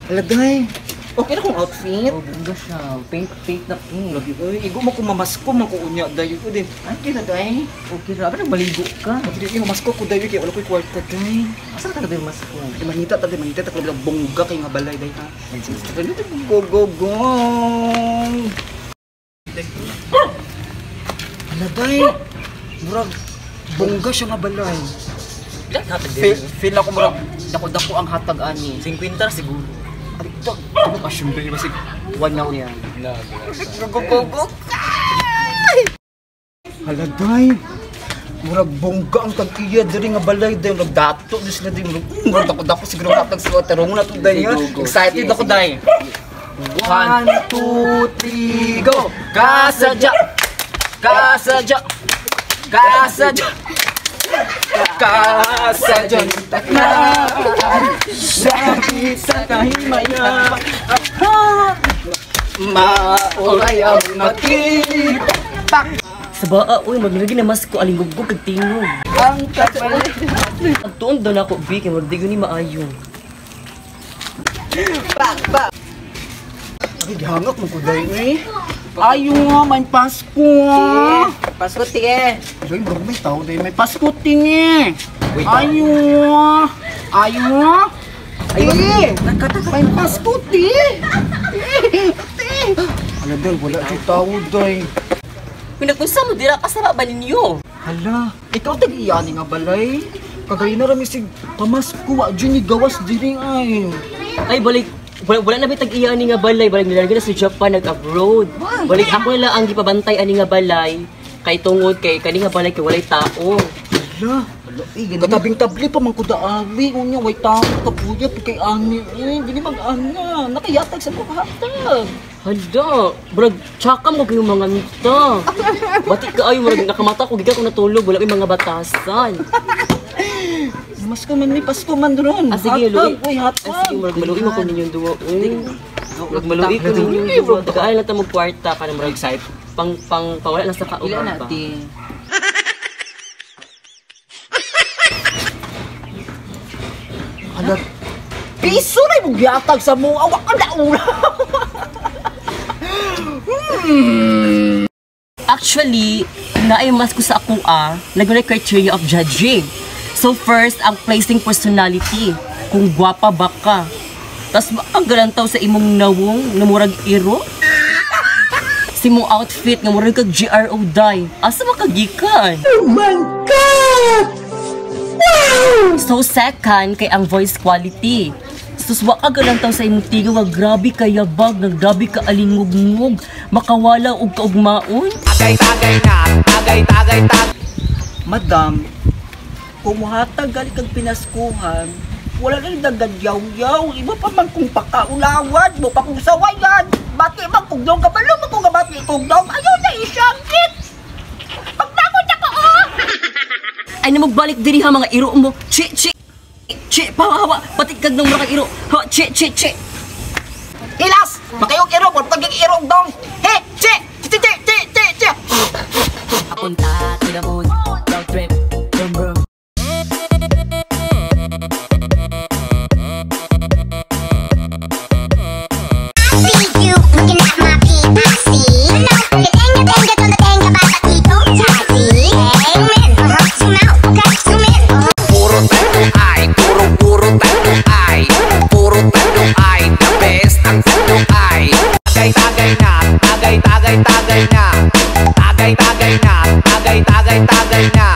Alagay. Okay na kong outfit. Oh, bongga siya. Pink, pink na pink. Lagi, oy, igo mo kung mamasko man ko unya dayo ko din. Ay, kina day. Okay ra, ba nagmaligo ka? Dili mamasko ko dayo kay wala koy kwarta day. Asa ka tayo masko? Di manita ta, di manita ta kung bongga kay nga balay day ha. Go go go. Ala day. Murag bongga siya nga balay. Feel ako murag dako-dako ang hatag ani. 50 ra siguro. Ay, ito, ito ba assume ba si 1 million? Go go go go. Hala day. Murag bongga ang tag-iya diri nga balay day, murag dato di sila day, murag dako-dako siguro ang hatag sila tarong na to day. Excited ako day. 1 2 3 go. Kasadya. Kasadya. Kasadya. Kasadya taklaan. Sakit sa kahimaya. Maulay ang makita. Pak! Sa baa, uy, maglagi na masko, alingugog kag tingog. Ang tagal. Ang tuon daw na ako, bi, kay murag di gyud ni maayo. Pak! Pak! Ay, gihangak mo ko day eh. Ayo nga, may Pasko ah. Pasko, tige. Ay, murag may tao day. May Pasko tingi. Ayo nga. Ayo nga. Ay, may Pasko ti. Ti. Ala day, wala siya tao day. Pinagpunsa mo dira kasama ba ninyo? Hala, ikaw tag-iyani nga balay. Kagay na rami sig pamasko wa jud ni gawas diri ay. Ay, balik wala na ba tag-iya ani nga balay, balik nilarga na sa Japan nag-abroad. Balik ako na lang ang gipabantay ani nga balay kay tungod kay kani nga balay kay walay tao. Hala, katabing tabli pa man ko daali unya way tao kapuya pa kay ani eh dili mag-ana nakayatag sa mga hatag. Hala, murag tsaka mo kayo mga mita. Bati ka ayo murag nakamata ko gikan ko natulog, wala may mga batasan. Masko man ni Pasko man ron. Ah, sige, Hatag, luwi. uy, hatag. Ah, sige, murag maluwi mo ko ninyong duwa. Uy. Murag maluwi ko ninyong duwa. Tagaan lang ta mo kwarta ka na murag Excited. pang pang pawala lang sa kauban pa. Hala, piso na imong gihatag sa mo. Awak ka na ura. Actually, naay mas ko sa ako nagulay criteria of judging. So first, ang placing personality. Kung gwapa ba ka. Tas ang galantaw sa imong nawong nga murag iro. Si mong outfit nga murag kag GRO day. Asa makagikan? Oh my God! Wow! So second, kay ang voice quality. Sus, wa ka galantaw sa imong tingog nga grabe ka yabag, nga grabe ka alingugngog, makawala og kaugmaon. Tagay-tagay na, tagay-tagay tag. Madam, kung muhatag gali kag pinaskuhan, wala na dagdag yaw-yaw. Iba pa man kung pakaulawan mo pa kung sawayan. Bati man kung dong kabalo mo kung gabati kung dong. Ayaw na isyangkit. Pagtakot ako, oh! Ay na magbalik diri ha mga iro mo. Chi chi chi pahawa pati kag nang mura kag iro. Ha chi chi chi. Ilas! Makayog irog, wala pag irog dong. He! Chi! Chi! Chi! Chi! Chi! Chi! Apunta to the moon, road trip, vroom vroom. See you looking at my P.I.C. No, que tenga, tenga, todo tenga, papatito, chachi. Hey, man, zoom out, okay, zoom in. Puro tanduay, puro puro tanduay. Puro tanduay, the best ang tanduay. Tagay-tagay na, tagay-tagay tagay na. Tagay-tagay na, tagay-tagay tagay na.